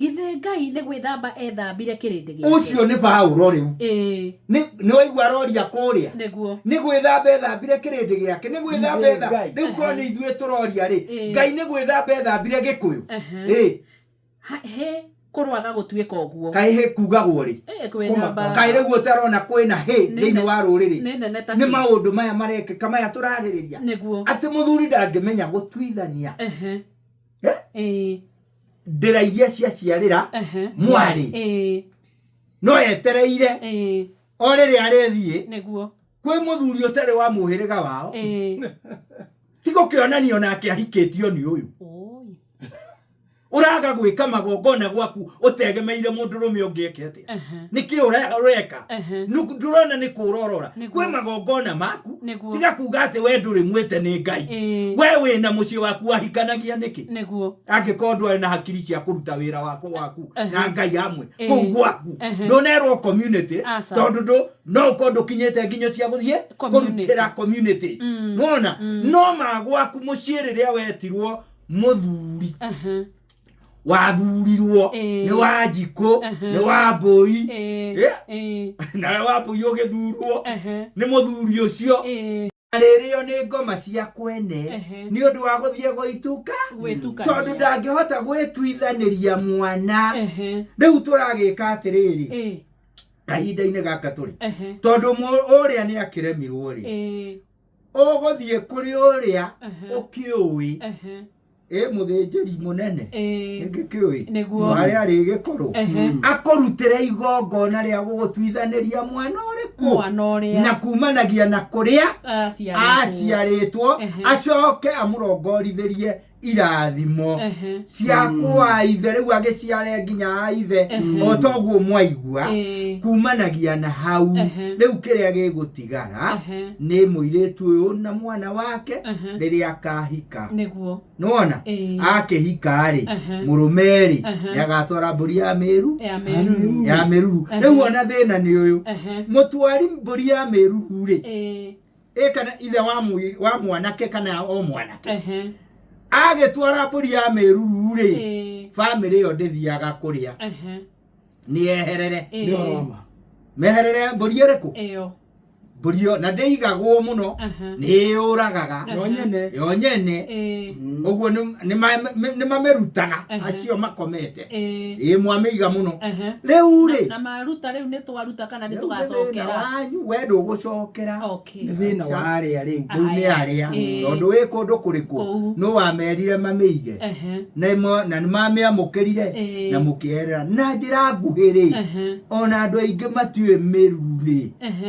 githĩ Ngai nĩ gwĩthamba ethambire kĩrĩndĩ gĩake? Ũcio nĩ Paũro rĩu. Nĩ waigua aroria kũrĩa? Nĩguo. Nĩ gwĩthamba ethambire kĩrĩndĩ gĩake, nĩ gwĩthamba Githĩ etha Ngai? Rĩu korwo nĩ ithuĩ tũroria rĩ, Ngai nĩ gwĩthamba ethambire Gĩkũyũ? He kũrwaga gũtuĩka ũguo. Kaĩ hĩ kugagwo rĩ? Kwĩthamba. Kaĩ rĩu ũtarona kwĩna hĩ Nĩ thĩinĩ wa rũrĩrĩ? Nĩ nene ta Nĩ kĩ. maũndũ maya marekĩka maya tũrarĩrĩria, atĩ mũthuri ndangĩmenya gũtuithania. Eh? Ndĩra iria ciaciarĩra mwarĩ, no etereire o rĩrĩa arĩthiĩ kwĩ mũthuri ũtarĩ wa mũhĩrĩga wao, ti gũkĩonanio nake ahikĩtio nĩ ũyũ. Oi. Ũraga gwĩka magongona gwaku ũtegemeire mũndũrũme ũngĩ eke atĩa? Nĩkĩ ũreka? Ndũrona nĩ kũrorora? Kwĩ magongona maku. Tiga kuga atĩ we ndũrĩ mwĩte nĩ Ngai. We wĩna mũciĩ waku wahikanagia nĩkĩ? Angĩkorwo ndwarĩ na hakiri cia kũruta wĩra wako waku na Ngai amwe kũu gwaku, ndũnerwo community. Aca. Tondũ ndũ no ũkorwo ndũkinyĩte nginyo cia gũthiĩ Community. kũrutĩra community. Nĩwona no ma gwaku mũciĩ rĩrĩa wetirwo mũthuri, wathurirwo nĩ Wanjikũ, nĩ Wambũi. Nawe Wambũi ũgĩthurwo nĩ mũthuri ũcio, arĩrĩo nĩ ngoma cia kwene nĩ ũndũ wa gũthiĩ gũituka, Gwĩtukania. Tondũ ndangĩhota gwĩtuithanĩria mwana. Rĩu tũragĩka atĩrĩrĩ, kahinda-inĩ gaka tũrĩ, tondũ ũrĩa nĩ akĩremirwo rĩ, ũgũthiĩ kũrĩ ũrĩa ũkĩũĩ, ĩ mũthĩnjĩri mũnene ngĩkĩũĩ harĩa arĩgĩkorwo akũrutĩre igongona rĩa gũgũtuithanĩria mwana ũrĩkũ? Mwana ũrĩa. Na kumanagia na kũrĩa aciarĩtwo. Aciarĩtwo. Acoke amũrongorithĩrie irathimo cia kwa ithe, rĩu agĩciare nginya a ithe o toguo mwaigua. Kumanagia na hau, rĩu kĩrĩa gĩgũtigara nĩ mũirĩtu ũyũ na mwana wake rĩrĩa akahika. Nĩwona? Akĩhika rĩ, mũrũme rĩ, nĩ agatwara mbũri ya mĩru Ya mĩruru. Ya mĩruru. Rĩu ona thĩna nĩ ũyũ, mũtwari mbũri ya mĩruru rĩ, ĩ kana ithe wa mwanake kana o mwanake agĩtwara mbũri ya mĩruru rĩ, bamĩrĩ ĩyo ndĩthiaga kũrĩa, nĩ eherere. Nĩ ũhoro wa ma. Meherere mbũri ĩrĩkũ? Ĩyo. Mbũri ĩyo na ndĩigagwo mũno, nĩ yũragaga. Yo nyene. Yo nyene. Ũguo nĩ mamĩrutaga acio makomete. Ĩ mwamĩiga mũno rĩu rĩ. Na maruta rĩu nĩ twaruta kana nĩ Rĩu nĩ thĩna tũgacokera? wanyu, we ndũgũcokera. Nĩ thĩna wa arĩa rĩu. Rĩu nĩ arĩa, tondũ wĩ kũndũ kũrĩkũ? Kũu. Nũ wamerire mamĩige? Na nĩ mamĩamũkĩrire na mũkĩerera na njĩra nguhĩ rĩ, ona andũ aingĩ matiũĩ mĩruru rĩ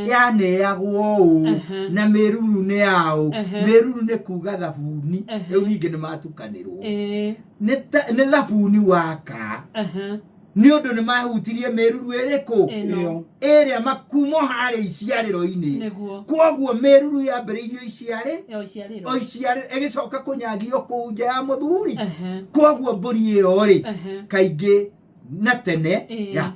yaneagwo ũũ na mĩruru nĩ yaũ. Mĩruru nĩ kuga thabuni. Rĩu ningĩ nĩ matukanĩrwo. Nĩ thabuni waka. Nĩ ũndũ nĩ mahutirie mĩruru ĩrĩkũ? Ĩno. Ĩyo. Ĩrĩa makumo harĩa iciarĩro-inĩ. Nĩguo. Kwoguo mĩruru yambĩrĩirio iciarĩ Yo iciarĩro. O iciarĩ ĩgĩcoka kũnyagio kũu nja ya mũthuri. Ehe. Kwoguo mbũri ĩyo rĩ, Ehe. kaingĩ na tene Ĩĩ.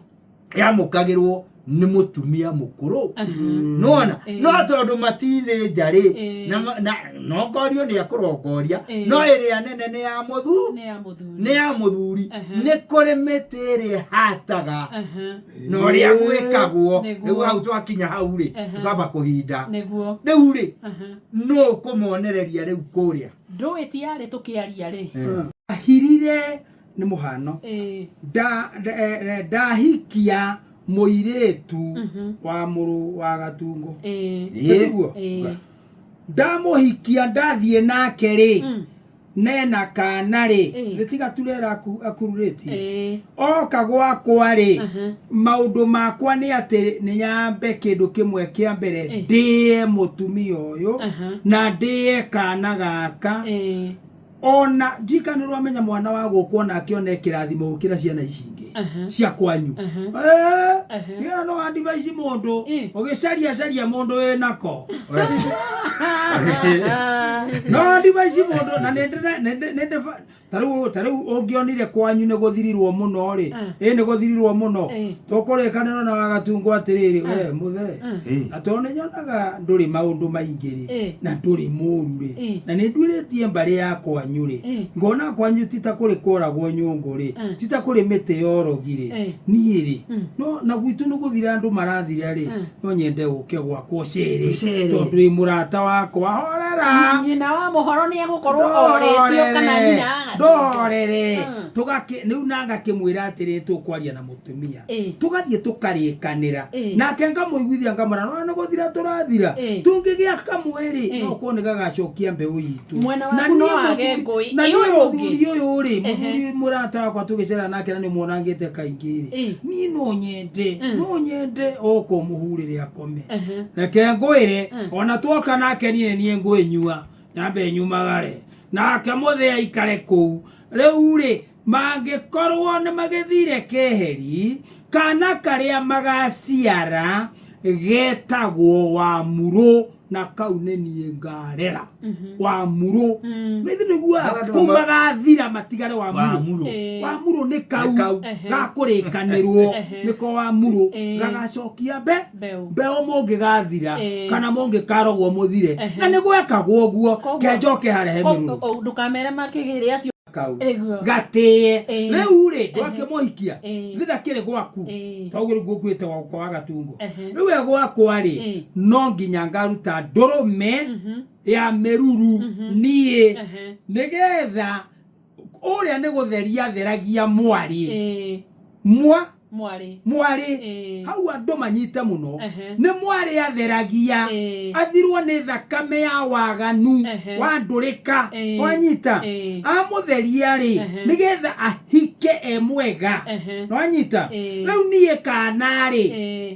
yamũkagĩrwo nĩ mũtumia mũkũrũ. Ehe. Nona Ĩĩ. no tondũ matithĩnja rĩ, Ĩĩ. na nongorio nĩ ekũrongoria, Ĩĩ. no ĩrĩa nene nĩ ya mũthuri. Nĩ ya mũthuri. Nĩ ya mũthuri. Ehe. Nĩ kũrĩ mĩtĩ ĩrĩa ĩhataga Ehe. na ũrĩa gwĩkagwo. Nĩguo. Rĩu hau twakinya hau rĩ, Ehe. tũkamba kũhinda. Nĩguo. Rĩu rĩ, Ehe. nũ kũmonereria rĩu kũrĩa? Ndũĩ ti yarĩ tũkĩaria rĩ. Ahirire nĩ mũhano. Ĩĩ. Ndahikia mũirĩtu wa mũrũ wa Gatungo. Ĩĩ. Nĩguo? Ĩĩ. Ndamũhikia, ndathiĩ nake rĩ, nena kana rĩ, Ĩĩ. nĩ tiga turera akururĩtie. Ĩĩ. Oka gwakwa rĩ, Aha. maũndũ makwa nĩ atĩ nĩ nyambe kĩndũ kĩmwe kĩa mbere, Ĩĩ. ndĩe mũtumia ũyũ Aha. na ndĩe kana gaka. Ĩĩ. Ona ndika nĩ ũramenya mwana wa gũkũ onake one kĩrathimo gũkĩra ciana ici ingĩ Aha. cia kwanyu. Aha. Aha. Nĩona no advice mũndũ Ĩ. ũgĩcaria caria mũndũ wĩnako, no advice mũndũ na nĩ tarĩu ũngĩonire kwanyu nĩ gũthirirwo mũno rĩ, ĩ nĩ gũthirirwo mũno, tũkũrĩkanĩra na Wagatungo atĩrĩrĩ, we mũthee, na tondũ nĩ nyonaga ndũrĩ maũndũ maingĩ rĩ, na ndũrĩ mũru rĩ, na nĩ nduĩrĩtie mbarĩ ya kwanyu rĩ, ngona kwanyu ti ta kũrĩ kworagwo nyũngũ rĩ, ti ta kũrĩ mĩtĩ yorogi rĩ, niĩ rĩ, no na gwitũ nĩ gũthira andũ marathira rĩ, no nyende ũke gwakwa ũcere, Ũcere. tondũ wĩ mũrata wakwa, horera. Nyina wa mũhoro nĩ egũkorwo orĩtio kana nyina wa Gatungo. Ndorere. Tũgakĩ rĩu na ngakĩmwĩra atĩrĩ, tũkwaria na mũtumia, tũgathiĩ tũkarĩkanĩra, nake ngamũiguithia, ngamwĩra no nĩ gũthira tũrathira, tũngĩgĩa kamwe rĩ, no korwo nĩ gagacokia mbeũ itũ. Mwena Na waku no niĩ wage ngũi. na Ĩ niĩ ũyũ ũngĩ? mũthuri ũyũ rĩ, mũthuri mũrata wakwa tũgĩcera nake na nĩ muonangĩte kaingĩ rĩ, niĩ no nyende, no nyende oka ũmũhurĩre akome. Reke ngwĩre, ona twoka nake niĩ niĩ ngwĩnyua nyambe nyumagare nake mũthee aikare kũu. Rĩu rĩ, mangĩkorwo nĩ magĩthire keheri, kana karĩa magaciara getagwo Wamurũ, na kau nĩ niĩ ngarera Wamurũ. Nĩ nĩguo Andũ kũu magathira matigare Wamurũ. Wamurũ. Wamurũ nĩ kau. Nĩ kau. Gakũrĩkanĩrwo nĩko Wamurũ, gagacokia mbe Mbeũ. Mbeũ mũngĩgathira, kana mũngĩkarogwo mũthire, na nĩ gwekagwo ũguo. Kenjoke harehe mĩruru. Ndũkamere makĩgĩre acio. Kau Nĩguo. gatĩe. Rĩu rĩ, ndwakĩmũhikia, thĩ ndakĩrĩ gwaku, toguo rĩu ngũkuĩte gwakwa wa Gatungo. Rĩu e gwakwa rĩ, no nginya ngaruta ndũrũme ya mĩruru niĩ, nĩgetha ũrĩa nĩ gũtheria theragia mwarĩ. Mwa Mwarĩ. Mwarĩ. Hau andũ manyite mũno. Nĩ mwarĩ atheragia, athirwo nĩ thakame ya waganu wa ndũrĩka. Wanyita? Amũtheria rĩ, nĩgetha ahike e mwega. Nwanyita? Rĩu niĩ kana rĩ,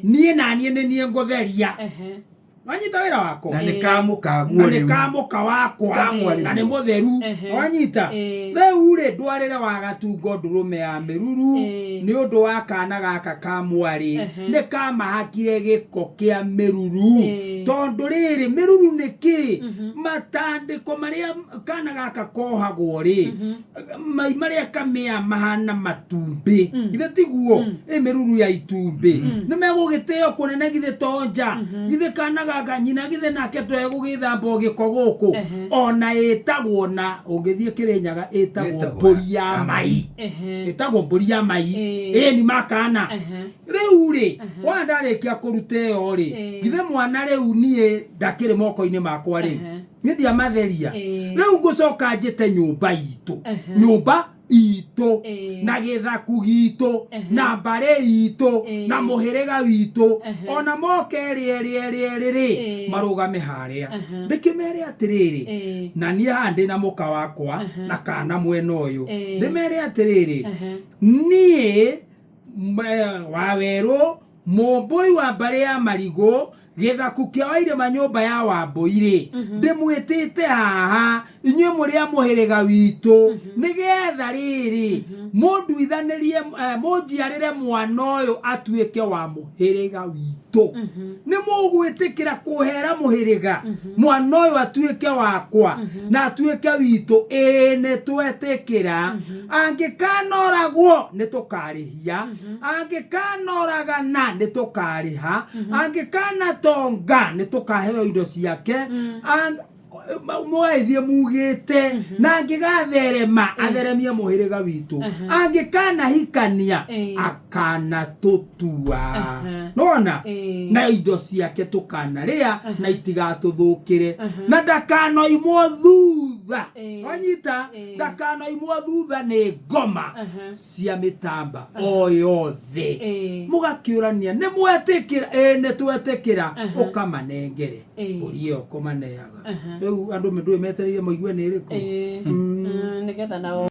niĩ naniĩ nĩ niĩ ngũtheria. Wanyita wĩra wakwa? Na nĩ kamũkaguo Na nĩ rĩu. kamũka wakwa. Ka mwarĩ. Na nĩ mũtheru. Wanyita? Rĩu rĩ, ndwarĩre wa Gatungo ndũrũme ya mĩruru nĩ ũndũ wa kana gaka ka mwarĩ, nĩ kamahakire gĩko kĩa mĩruru. Tondũ rĩrĩ, mĩruru nĩ kĩ? Matandĩko marĩa kana gaka kohagwo rĩ, mai marĩa kamĩa mahana matumbĩ, githĩ tiguo? Ĩ mĩruru ya itumbĩ nĩ megũgĩtĩo kũnene, githĩ to nja? Githĩ kana gaka nyina githĩ nake twegũgĩthamba o gĩko gũkũ? Ona ĩtagwo, na ũngĩthiĩ Kĩrĩnyaga, ĩtagwo Ĩtagwo mbũri ya mai. Ĩtagwo mbũri ya mai. Ĩni makana. Rĩu rĩ, wona ndarĩkia kũruta ĩyo rĩ, githĩ mwana rĩu niĩ ndakĩrĩ moko-inĩ makwa rĩ? Niĩ ndiamatheria. Rĩu ngũcoka njĩte nyũmba itũ, nyũmba itũ na gĩthaku gitũ na mbarĩ itũ na mũhĩrĩga witũ, ona moke ĩrĩ ĩrĩ ĩrĩ ĩrĩ rĩ, marũgame harĩa, ndĩkĩmere atĩrĩrĩ, na niĩ haha ndĩ na mũka wakwa na kana mwena ũyũ, ndĩmere atĩrĩrĩ, niĩ Wawerũ, mũmbũi wa mbarĩ ya Marigũ. Gĩthaku kĩa Wairĩma nyũmba ya Wambũi rĩ, ndĩmwĩtĩte haha inyuĩ mũrĩ a mũhĩrĩga witũ, nĩgetha rĩrĩ mũnduithanĩrie, mũnjiarĩre mwana ũyũ atuĩke wa mũhĩrĩga witũ. Nĩ mũgwĩtĩkĩra kũhera mũhĩrĩga mwana ũyũ atuĩke wakwa na atuĩke witũ? Ĩĩ, nĩ twetĩkĩra. Angĩkanoragwo nĩ tũkarĩhia, angĩkanoragana nĩ tũkarĩha, angĩkanatonga nĩ tũkaheo indo ciake. Mũgaithiĩ mugĩte na angĩgatherema atheremie mũhĩrĩga witũ, angĩkanahikania akanatũtua nona na indo ciake tũkanarĩa na itigatũthũkĩre, na ndakanoimwo thutha. Wanyita? Ndakanoimwo thutha nĩ ngoma cia mĩtamba o yothe. Mũgakĩũrania, nĩ mwetĩkĩra? Ĩĩ, nĩ twetĩkĩra. Ũkamanengere mbũri ĩyo kũmaneaga. Rĩu andũ ndũĩ metereire maigue nĩ ĩrĩkũ. Nĩgetha nao.